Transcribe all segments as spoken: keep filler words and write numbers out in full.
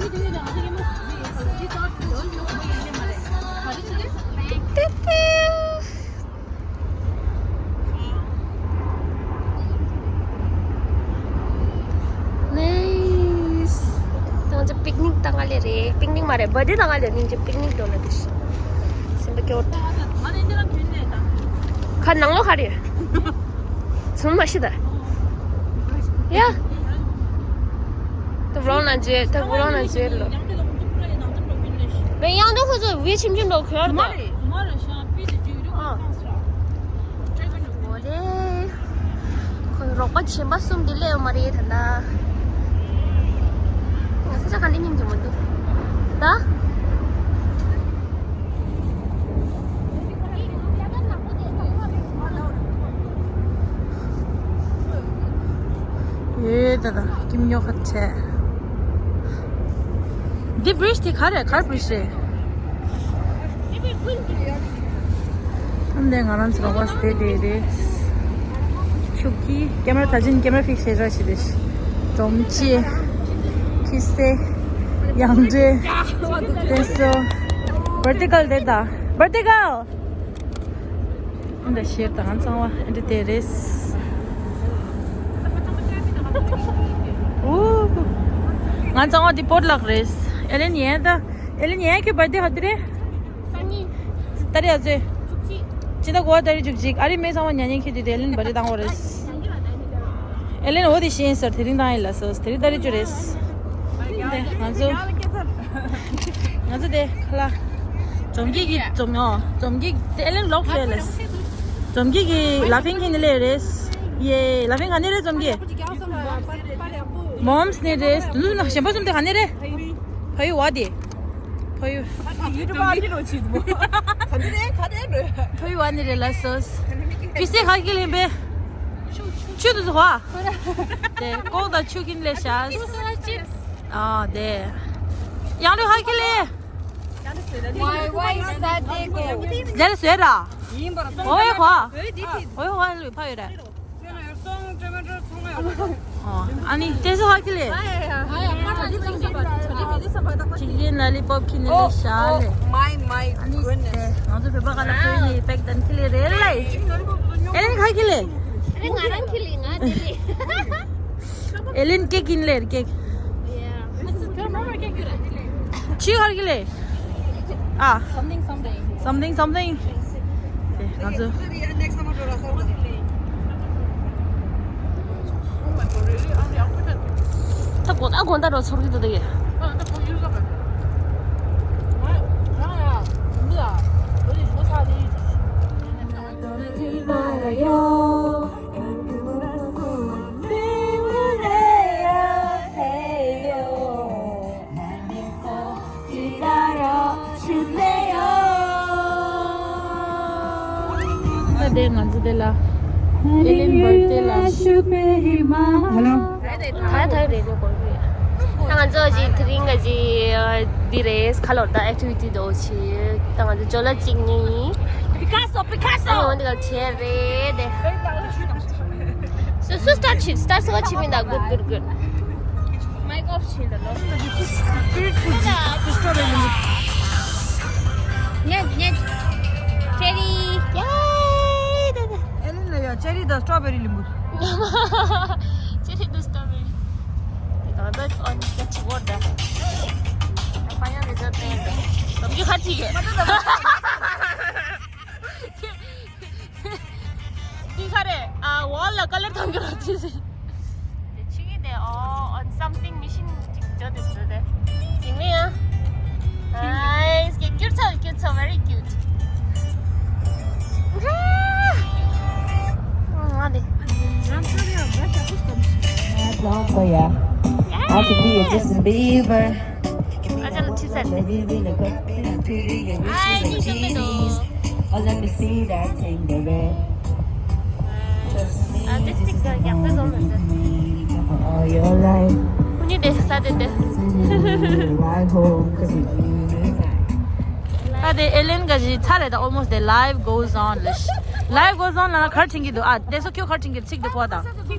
Nice. ད་ང་ཚོ་པིག་ནིག་ད་ག་ལེ་རེད། པིག་ནིག་མ་རེད། བར་ཐི་ཌེ་ད་ག་ལེ། ནིང་ཅི་པིག་ནིག་འགྲོ་ལ་དུས། སེམས་པ་སྐྱོ། ཁ་ནང་ལོགས་ག་རེ། ཚུན་མ་ཤི་ད། ཡ། ད་བུ་རོང་ན་ཇེ་ད་བུ་རོང་ན་ཇེ་ལོ། མེ་ཡང་ད་ཁོ་ཚོ་བི་ཆིམ་ཆིམ་འགྲོ་ཁྱོད་ད། ཨ། འོ་རེད། ཁོའི་རོགས་པ་གཞན་པ་གསུམ་དེ་སླེབས་ཡོད་མ་རེད་ད་ལྟ། ང་ས་ཆ་ག་ནས་སྙིང་རྗེ་མི་འདུག་ད། ཡོད་ད་ད་ཀིམ་ཉོ་ཁ་ཆེ། འདི་བྷི་རིཇ་དེ་ག་རེ་ག་རེ་བྷི་རིཇ་རེད། ཨ་ནི་ང་རང་ཚོ་རོགས་པ་སྟེ་དེ་རེད། ཤུག་གི་ཀེམ་ར་ད་ཅིན་ཀེམ་ར་ཕིག་སེ་ར་ཞིག་རེད། སྒྲོམ་གཅིག་ཁི་སེ་ཡང་འདྲེ་དེ་སོ་བར་ཏི་ཀལ་དེ་ད་བར་ཏི་ཀལ། ཨ་འདྲ་ཤེར་དང་ང་ཚང་བ་ཨ་འདྲ་དེ་རེད། ཨུ། ང་ཚང་བ་འདི་པོར་ལག་རེད། ཨེ་ལེན་ཡན་ད། ཨེ་ལེན་ཡན་གྱི་བར་ཐི་ཌེ་ཧ་དུ་རེད། སང་ཉིན། ཏ་རིག་ཨ་ཙེ། བཅུ་གཅིག་ཅི་ད་གོ་བ་ཏ་རིག་བཅུ་གཅིག་ཨ་རི་མེ་ཚང་བ་ཉ་ཉན་ཁྱེད་དུ་དེ་ཨེ་ལེན་བར་ཐི་ཌེ་བཏང་བ་རེད། ཨེ་ལེན་འོ་དེ་ཤེས་ཡིན་ཟེར་དེ་རིང་བཏང་ཡིན་ལ་སོ་དེ་རིང་ཏ་རིག་བཅུ་རེད། དེ་ང་ཚོ། ང་ཚོ་དེ་ཁ་ལ། འཛོམས་སྐྱིད་ཀྱི་འཛོམས་ཨོ་འཛོམས་སྐྱིད་དེ་ཨེ་ལེན་ལོག་བྱས་ལས། འཛོམས་སྐྱིད་ཀྱི་ལ་ཕིང་གི་ནི་ལས་རེད། ཡེ་ལ་ཕིང་ག་ནི་རེད་འཛོམས་སྐྱིད། མོམ་སི་ནི་རེད་དུ་ན་གཞན་པ་གསུམ་དེ་ག་ནི་རེད། ཕ་ཡུལ་བ་དེ། ཕ་ཡུལ། ཕ་ཡུལ་བ་ནི་རེད་ལ་སོ། ཕ་ཡུལ་བ་ནི་རེད་ལ་སོ། ཀི་སེ་ག་གི་ལེན་པས། ཆུ་དུ་ཟོ་བ། དེ་ཀོག་དང་ཆུ་ཀིན་ལས་བྱ། ཨ་དེ། ཡང་རུ་ཧ་ཀི་ལེ། Why, why is that they go? ཟེར་ཟེར་ར། ཡིན་པར་སོང་། ཨོའི་ཧོ། ཨོའི་ཧོ་ལུས་ཕ་ཡོད་ར། ཨོ་ཨ་ནི་ཏེ་སོ་ཧ་ཀི་ལེ། ཅིག་ཡིན་ལ་ལི་པོབ་ཁི་ནི་ལེ་ཤ་ལེ། My, my goodness. ང་ཚོ་བོད་པ་ག་ལ་ཕོད་ནི་པེག་ཏན་ཁི་ལེ་རེད་ལེ། ཨེ་ལེན་ཧ་ཀི་ལེ། ཨ་ནི་ང་རང་ཁི་ལེ་ང་དེ་ལེ། ཨེ་ལེན་ཀེག་ཡིན་ལེ་ཀེག་ཆི་ཧར་གི་ལེ། ཨ། Something, something. Something, something. དེ་ང་ཚོ། ད་གོ་ད་གོ་ད་རོ་ཚོར་གི་འདུག་དེ་གི། ད་དེ་ང་ཚོ་དེ་ལ་ཨེ་ལེན་བར་ཐི་ཌེ་ལ། ཧེ་ལོ། ད་ད་རེད་ནོ་གོ་རེད། ད་ང་ཚོ་ཅིག་དེ་རིང་ག་ཅིག་འདི་རེད་ཁ་ལོར་ད་ཨེག་ཊི་བི་ཊི་འདྲ་ཅིག་ད་ང་ཚོ་ཇོ་ལ་གཅིག་གཉིས་ཡིན། Picasso, Picasso. ཨ་འོན་ཏེ་ག་བྱས་རེད་དེ། སུ་སུ་སི་ཊར་བྱེད། སི་ཊར་སུ་ག་བྱེད་མིན་ད། Good, good, good. Mic off བྱེད་ད་ལོ། Spirit food, strawberry ལིམ་བུ། ཉེ་ཉེ། ཅེ་རི། ཡེ། ད་ད། ཨེ་ལེན་ལ་ཡ་ཅེ་རི་དང་སི་ཊོ་བེ་རི་ལིམ་བུ། ཅེ་རི་དང་སི་ཊོ་བེ་རི། ད་ད་ཨོན་ད་ཆི་བོར་ད། ད་ཕ་ཡ་རི་ཛལ་ཏེ་ད། ད་མི་ཁ་ཅིག་གི། འདི་ག་རེ། ཨ། ཝོལ་ལ་ཀ་ལར་ཐང་གི་རོ་ཅི་ཟེར། དེ་ཆི་གི་དེ། ཨོ། on something machine ཅིག་འཇོ་དེ་འཇོ་དེ། ཅི་མི་ཡ། Nice. Cute, so cute, so very cute. ང་དེ། Long for ya. I could be a Justin Bieber. ཨ་ཅག་ལ་ཁྲིད་ས་རེད། ཨ་ནི་ཤོག་མེད་དོ། ཨ་ཏི་སི་ཊིག་ག་རྒྱག་ས་བཟོ་མི་འདུག་ཁོ་གཉིས་དེ་ས་དེ་དེ། ཨ་དེ་ཨེ་ལེན་ག་ཞིག་ཚར་རེད་ད། Almost the life goes on. Life goes on ལ་ན་གར་ཕྱིན་གྱི་འདུག་ཨ་དེ་སོ་ཁྱོད་གར་ཕྱིན་གྱི་ཚིག་འདུག་གོ་ད། ཨོ་ཌི་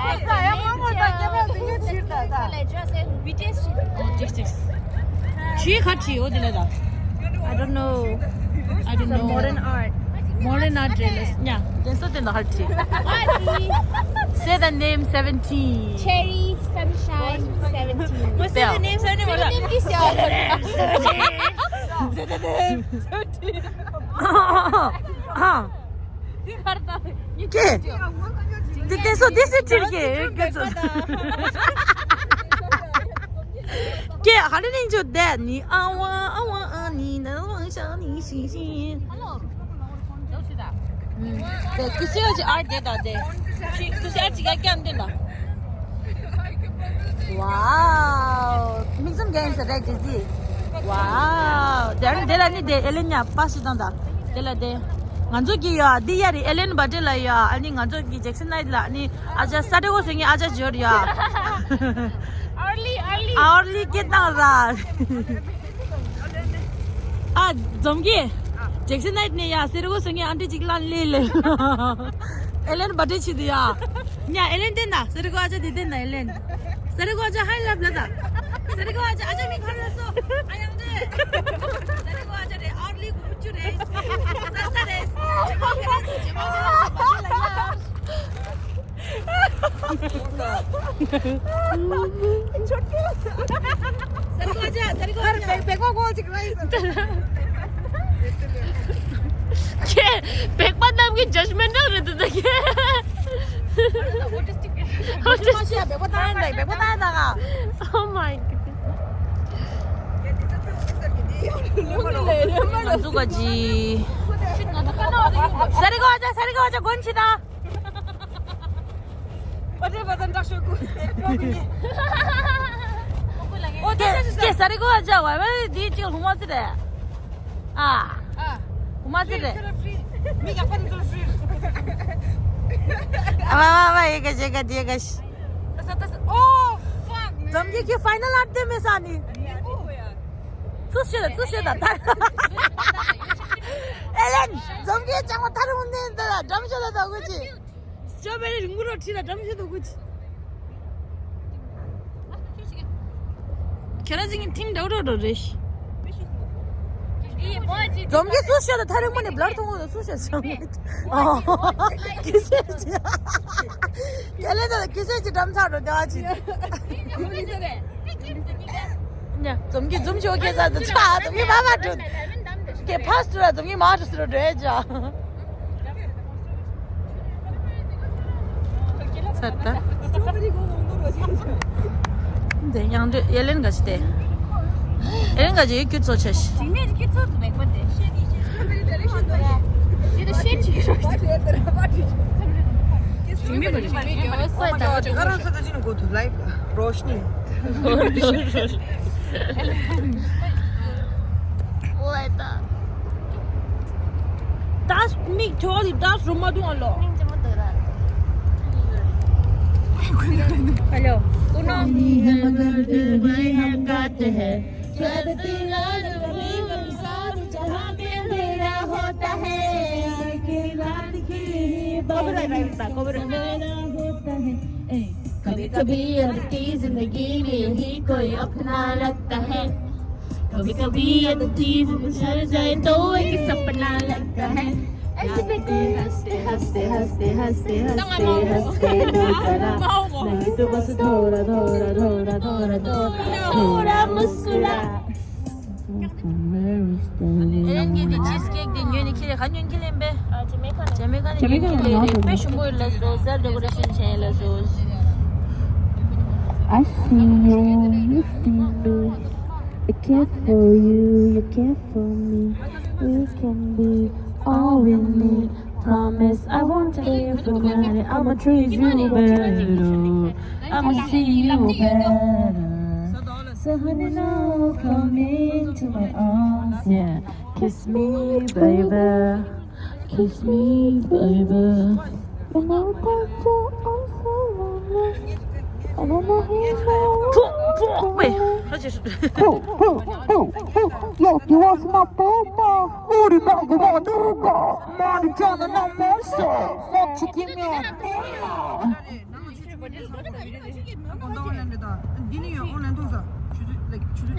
ཨེས་ཊི་ལ་ཡ་མང་མང་དང་ཁྱེད་རང་ཚོ་ཡོད་ཕྱིར་ད་ད། ཨོ་ཌི་ཨེས་ཊི། ཡིན་ག་ཁྲིད་འོ་དེ་ལ་ད། I don't know. I don't know. Modern art. Modern art dress. Yeah. Then so then the heart tea. Say the name seventeen. Cherry Sunshine seventeen. What's the name? Seventeen. Say the name. Say the name. ཀྱེ། དེ་དེ་སོ་དེ་སེ་ཁྲིར་ཀྱེ་ཀྱེ་ཚོ། ཀྱེ་ཧ་ལེ་ནིང་ཅོ་དེ་ནི་ཨ་ཝ་ཨ་ཝ་ཨ་ནི་ན་ཝང་ཤ་ནི་ཤི་ཤི། དེ་ཀུ་ཤི་ཨ་ཅི་ཨར་དེ་ད་དེ། ཀུ་ཤི་ཨ་ཅི་ག་ཀྱམ་དེ་ན། Wow. མིག་བཙུམ་རྒྱག་ཡིན་ས་རེད་ཇི་ཟི། Wow. དེ་ཨ་ནི་དེ་ལ་ནི་དེ་ཨེ་ལེན་ཉ་པ་ཞིག་དང་ད། དེ་ལ་དེ། ང་ཚོ་གི་ཡ་འདི་ཡ་རི་ཨེ་ལེན་བར་ཐི་ལ་ཡ་ཨ་ནི་ང་ཚོ་གི་ཇེག་སན་ནའི་ཊི་ལ་ཨ་ནི་ཨ་ཅག་ས་ཏྲེ་གོ་སོང་ངི་ཨ་ཅག་འབྱོར་ཡ། Early, early. Early ཀེ་ཏང་ར། ཨ། འཛོམས་ཀྱི། ཇེག་སན་ནའི་ཊི་ནས་ཡ་སེ་རི་གོ་སོང་ངི་ཨ་འདྲི་ཅིག་ལ་ལི་ལི། ཨེ་ལེན་བར་ཐི་ཆི་དུ་ཡ། ཉ་ཨེ་ལེན་དེ་ན་སེ་རི་གོ་ཨ་ཅག་དེ་དེ་ན་ཨེ་ལེན། སེ་རི་གོ་ཨ་ཅག་ཧའི་ལབ་ལ་ད། སེ་རི་གོ་ཨ་ཅག་ཨ་ཅག་མི་ཁར་ལ་སོ། ཨ་ཡང་དེ། སེ་རི་གོ་ཨ་ཅག་རེད་ཨར་ལི་གོ་ཅུ་རེད། ས་ས་རེད། ཇེ་མ་ཁ་ལ་སོ་ཇེ་མ་ཁ་ལ་སོ་ལ་ཡ། སར་གོ་ཅ། སར་གོ་ཅ། བེག་པ་གོ་ཅིག་རེད། ཁྱེད་བེག་པ་རྣམས་ཀྱི་ཇཇ་མེན་ཊལ་རེད་འདུག་ད་ཁྱེད། ཨོ་ཏི་སི་ཊིག་རེད། བེག་པ་བཏང་ཡིན་ད། བེག་པ་བཏང་ཡིན་ད་ག། Oh my goodness. ང་ཚོ་ག་ཅི། སར་གོ་ཅ། སར་གོ་ཅ། གོན་ཆི་ད། ཨོ་ཏེ་བ་ཟན་དྲག་ཤོས་ཀུ། ཨོ་ཏེ་ཀེ་སར་གོ་ཅ། བ་བ་དེ་ཅིག་ལྷུང་མ་ཙི་རེད། ཨ། ལྷུང་མ་ཙི་རེད། མི་ག་པན་ཚོ་ཧྲི། ཨ་བ་བ་བ་ཡེ་ག་ཞེ་ག་དེ་ག་ཤི། ཏ་ས་ཏ་ས། Oh fuck man. འཛོམས་ཀྱི་ཀི་ཕའི་ནལ་ཨར་དེ་མེད་ས་ནི། ཚུ་ཤེ་ད་ཚུ་ཤེ་ད་ད། ཨེ་ལེན། འཛོམས་ཀྱི་ཅང་མ་ཐར་མུན་ནེ་ད་ད་འགྲམ་ཤོ་ད་ད་གོ་ཅི། སི་ཊོ་བེ་རི་རིང་པོ་རོ་ཁྲིད་ལ་འགྲམ་ཤེས་འདུག་གུ་ཅི། ཁྱེད་རང་ཚོ་གི་ཐིམ་འདྲ་བོ་འགྲོ་འགྲོ་རེད། འཛོམས་ཀྱི་སུ་ཤོད་དང་ཐ་རིང་མོ་ནས་བླར་ཐུང་བོ་སུ་ཤོད་ཤོད་མོ། ཨོ། ཁྱི་སེ་ཅི། ཁྱེད་ལས་ད་ཁྱི་སེ་ཅི་འགྲམ་ཚར་འགྲོ་དེ་ཨ་ཅི། ཉ། འཛོམས་ཀྱི་འཛུམ་ཆོག་ཁྱེད་ས་དུ་ཆ་དུ་མི་མ་མ་འགྲོ། ཁྱེད་ཕ་སུ་ར་དུ་མི་མ་འགྲོ་སུ་ར་འགྲོ་ཡ་ཅག་ཚར་ད། འདི་ཡང་འདྲི་ཨེ་ལེན་ག་ཅི་དེ། ཨེ་ལེན་ག་ཅི་ཡི་ཁྱུ་ཚོ་ཆེ་ཤི། དེ་ནས་ཁྱི་ཚོ་དུ་མེད་པ་དེ་ཤེས་ཀྱི་ཤེས་ཀྱི་ཤེས་ཀྱི་ཤེས་ཀྱི་ཤེས་ཀྱི། དེ་ནས་ཤེས་ཀྱི་ཤེས་ཀྱི། དེ་ནས་ཤེས་ཀྱི་ཤེས་ཀྱི། ང་རང་ཚོ་ད་ཅི་ནས་གོ་ཐུབ་ལའི་རོ་ཤ་ནི། ལའི་ད། ཏཱས་མིག་ཐོག་དེ་ཏཱས་རུ་མ་དུང་ཨ་ལོ། ཧེ་ལོ། ཀུ་ནོ། कभी कभी अदिति जिंदगी में यही कोई अपना लगता है। कभी कभी अदिति शर्म जाए तो एक सपना लगता है। ऐसे में हंसते हंसते हंसते हंसते हंसते हंसते हंसते दो जरा। नहीं तो बस थोड़ा थोड़ा थोड़ा थोड़ा थोड़ा थोड़ा मुस्कुरा। ཨེ་ལེན་གྱིས་འདི་ཆིས་ཀེག་འདི་ཉོས་ནས་ཁྱེར་རེད། ག་ཉོས་ཁྱེར་ལེན་པས། ཇེ་མེ་ཀ་ནས་ཉོས་ཁྱེར་ལེན་རེད། དཔེ་ཞིམ་པོ་ཡོད་ལ་སོ། སེལ་ཌེ་ཀོ་རེ་ཤན་བྱས་ལ་སོ། I see you, you see me. I care for you, you care for me. We can be all we need. Promise I won't take you for granted. I'ma treat you better. I'ma see you better. So honey, now come into my arms, yeah. Kiss me, baby. Kiss me, baby. You know that you're also wrong. I don't know who you are. ܦܘ ܦܘ ܦܘ ܦܘ ܦܘ ܦܘ. Yo, you want my ܦܘ ܦܘ? 우리 말고 뭐 누가 많이 잖아 나 멋있어. 뭐 지키면 ܦܘ ܦܘ. འདི་ནི་ཡང་ཨོན་ལན་ཐོག་ས་ཆུ་ཚོད་like ཆུ་ཚོད་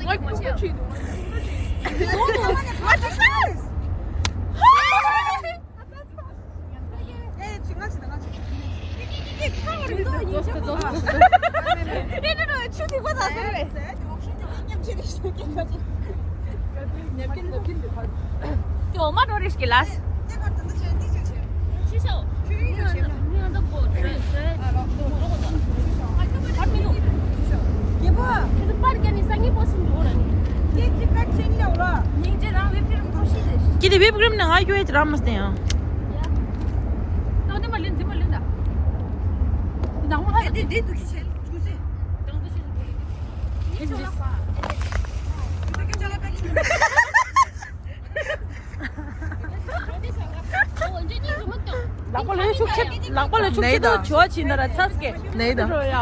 ང་ཁྱོད་ཁྱོད་ཁྱོད། ཀི་དེ་whip cream ནང་ང་ཡོད་ར་མ་སྟེ་ཡང་། ལག་པ་ལ་ཤུགས་ཆེ། ལག་པ་ལ་ཤུགས་ཆེ་དུ་བྱོ་བ་ཕྱིན་ན་ར་ཚ་སྐད་ནས་ད་རོ་ཡ།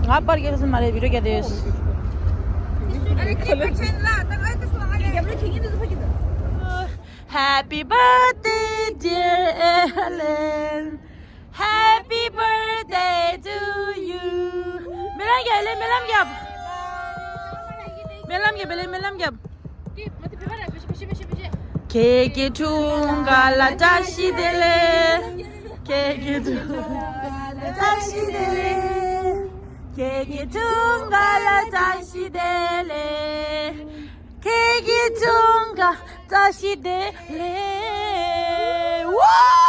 ང་པར་རྒྱག་སྲིད་མ་རེད། བི་ཌིའོ་རྒྱག་དེ་ཡོད། Happy birthday, dear Ellen. Happy birthday to you. མེ་ལམ་རྒྱབ། ཨེ་ལེ་མེ་ལམ་རྒྱབ། སྨོན་ལམ་རྒྱབ། བེ་ལེ་སྨོན་ལམ་རྒྱབ། ཁྱེད་ཀྱི་འཁྲུངས་སྐར་ལ་བཀྲ་ཤིས་བདེ་ལེགས། ཁྱེད་ཀྱི་འཁྲུངས་སྐར་ལ་བཀྲ་ཤིས་བདེ་ལེགས། ཁྱེད་ཀྱི་འཁྲུངས་སྐར་ལ་བཀྲ་ཤིས་བདེ་ལེགས། ཁྱེད་ཀྱི་འཁྲུངས་སྐར་བཀྲ་ཤིས་བདེ་ལེགས། ཝའོ།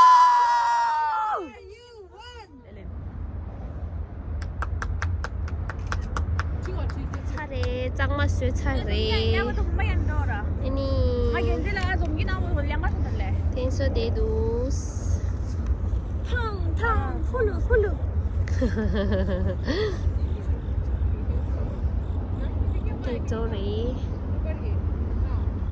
ཚར་རེད། གཙང་མ་བཟོས་ཚར་རེད། ཨ་ནི། དེང་སང་བསྡད་འདུག་ཐང་ཐང་ཧུ་ལུ་ཧུ་ལུ། དེ་ཚོ་རེད།